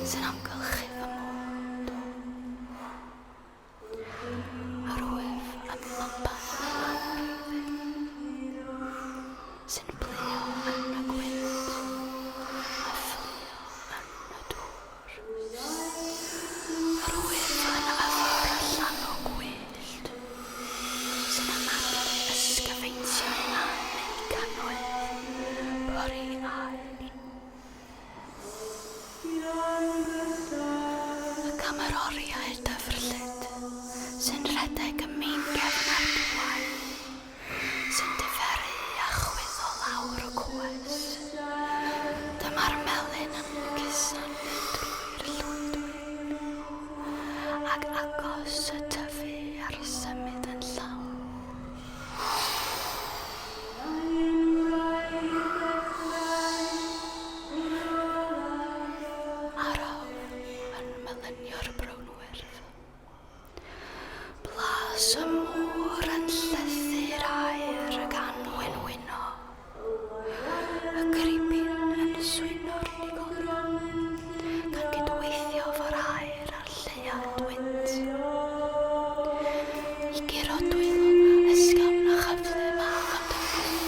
sy'n amgylchu fy mod. Yr wyf yn mlaban anwreiddyn sy'n plio yn y gwynt a fflio yn y dŵr. Yr wyf yn yfwr y llanw gwyllt sy'n anadlu ysgyfeintiau am eu cannoedd pori aer. Ac am yr oriau dyfrllyd sy'n rhedeg ym min gefn ar bwâu, sy'n diferu a chwyddo lawr y coes. Dyma'r melyn yn cusanu drwy'r llwydwyn, ac agos y tyfu a'r symud yn llawn. Araf yn melynio'r brownwyrdd. Blas y môr yn llethu'r aer gan wenwyno. Y cribin yn swyno'r unigolion, gan gydweithio fo'r aer a'r lleuad wynt. I guro dwylo ysgafn a chyflym a chymdogaeth,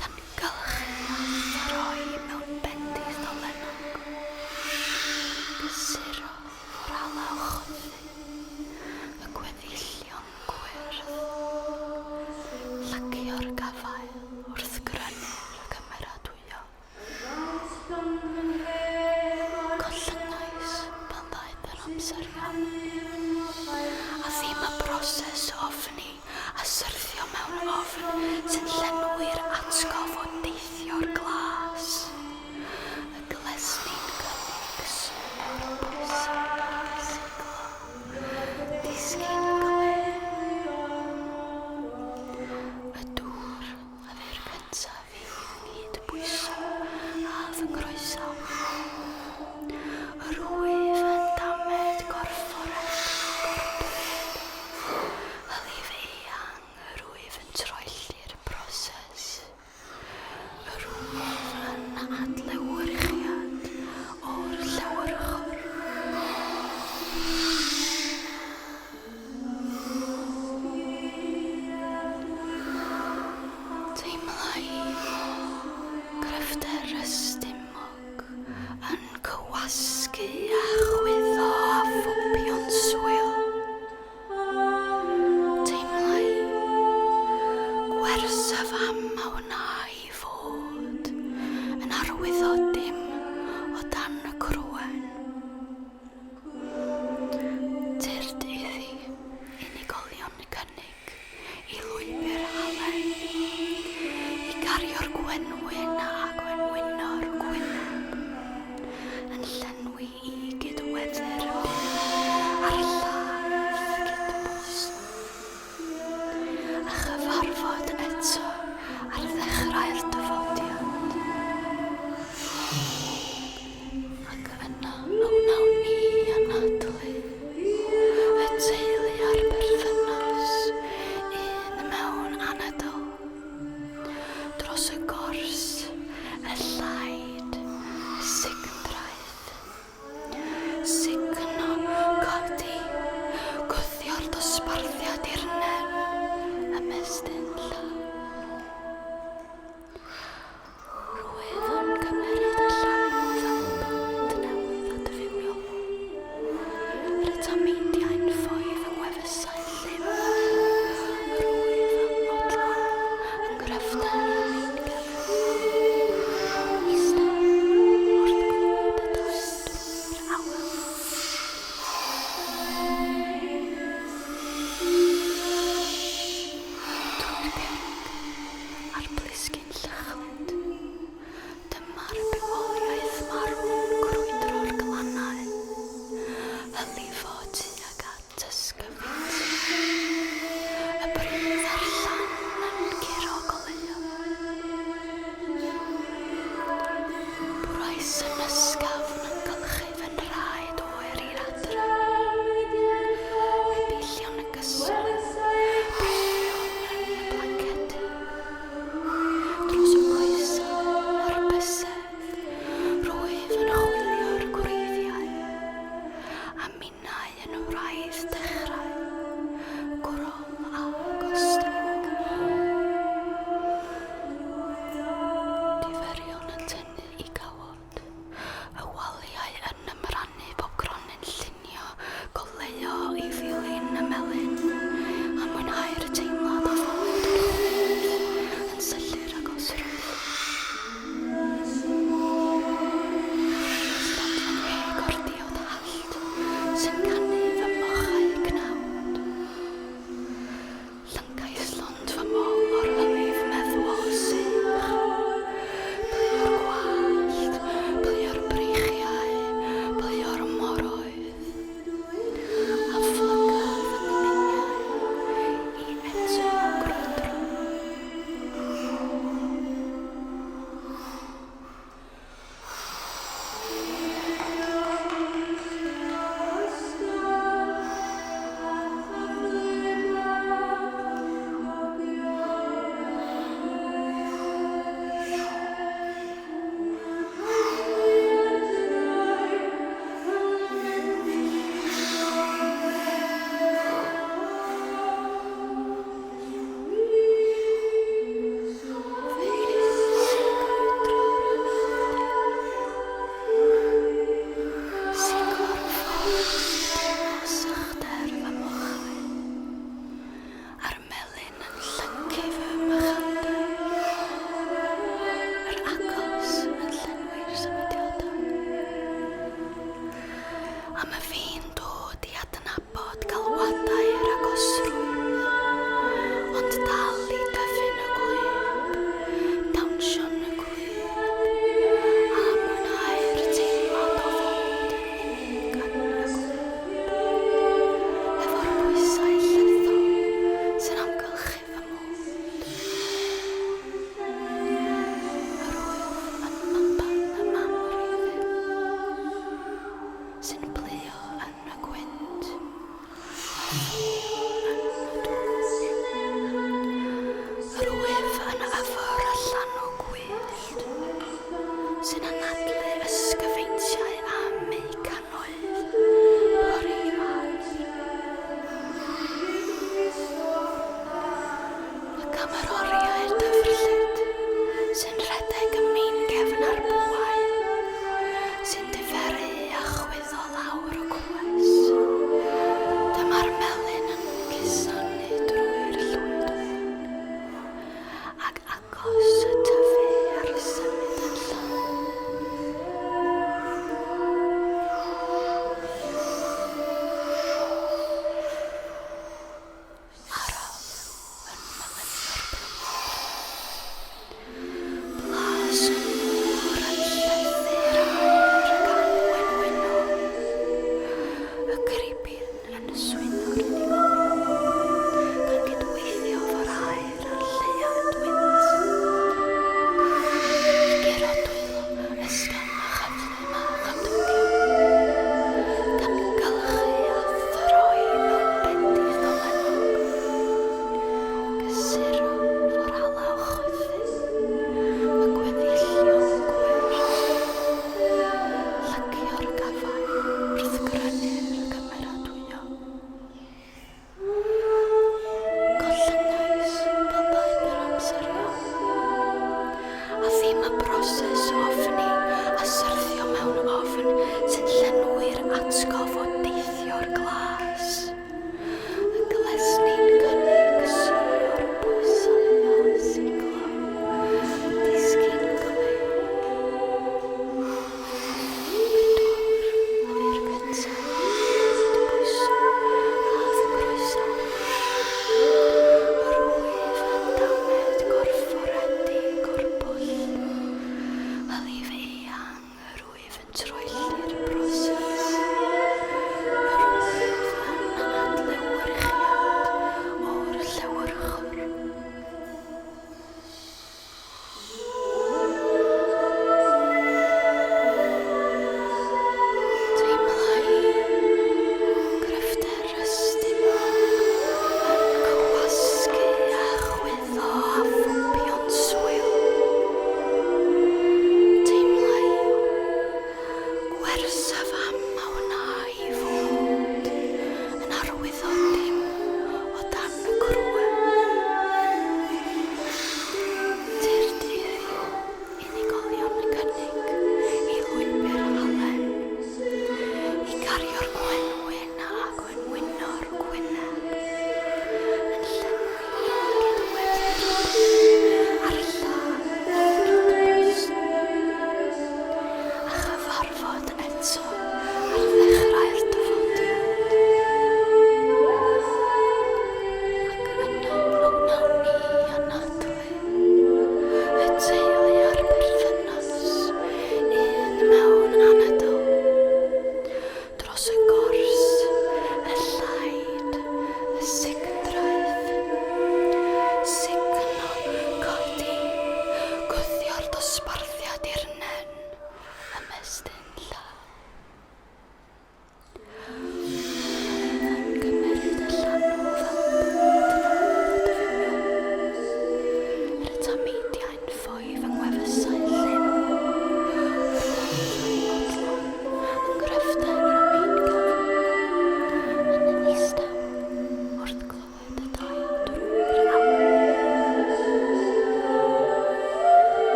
gan gylchu a throi mewn bendith olennog, gysuro o'r alaw chwythu, y gweddillion gwyrdd, llacio'r gafael wrth grynu'r cymeradwyo. Gollyngais pan ddaeth yr amser iawn, a ddim y broses ofni a syrthio mewn ofn sy'n llenwi'r atgof o deithio'r glas, y glesni'n cynnig sŵn pwysau a siglo, disgyn glên, y dŵr a fu'r cyntaf i nghyd-bwyso a fy nghroesawu. Yr wyf yn damed gorfforedig o'r byd. Hylif eang yr wyf yn troelli'r broses. Yr wyf yn adlewyrchiad o'r llewyrchwr. Teimlai gryfder y stumog yn cywasgu a chwyddo a phopio'n swil. Teimlai gwersyf am a wnâi fod yn arwyddo dim o dan y croen. Tyrd iddi, unigolion cynnig i lwybr halen, i gario'r gwenwyn a gwenwyno'r gwyneb, yn llenwi i gydweddu'r byd a'r llaeth gydbwyso, a chyfarfod eto ar ddechrau'r dyfodiad. Ac yna a wnawn ni anadlu y teulu a'r berthynas, un mewn anadl, dros y gors, y llaid, y sugn-draeth, sugno, codi, gwthio'r dosbarthiad i'r nen, ymestyn llaw. Roedd o'n cymeryd y llanw fel bywyd newydd at fi. Am y fi'n dod i adnabod galwadau'r agosrwydd, ond dal i dyfu'n y gwlyb, dawnsio'n y gwlyb, a mwynhau'r teimlad o fod yn unig yn y gwlyb, efo'r pwysau llethol sy'n amgylchu fy mod. Yr wyf yn mamban y mam rhifyn sy'n pluo yn y gwynt a phlio yn y dŵr. Yr wyf yn yfwr y llanw gwyllt sy'n anadlu ysgyfeintiau am eu cannoedd pori aer. Ac am yr oriau dyfrllyd sy'n rhedeg ym min gefn ar bwâu, sy'n diferu a chwyddo lawr o gwes. Dyma'r melyn yn cusanu drwy'r llwyd wyn, ac agos y tyfu ar symud yn llawn. Araf yn melynu'r brwydr. Blas y môr yn llethu'r aer gan wenwyno. Y cribin yn swyno'r unigolion, gan gydweithio fo'r aer a'r lleuad wynt. I guro dwylo ysgafn a chyflym a chymdogion, gan gylchu a throi mewn bendith omennog. Cysuro fo'r alaw chwythu, y gweddillion gwyrdd, llygio'r gafael wrth grynu'r cymeradwyo. Gollyngais pan ddaeth yr amser iawn. A ddim y broses o ofni a syrthio mewn ofn sy'n llenwi'r atgof o deithio'r glas.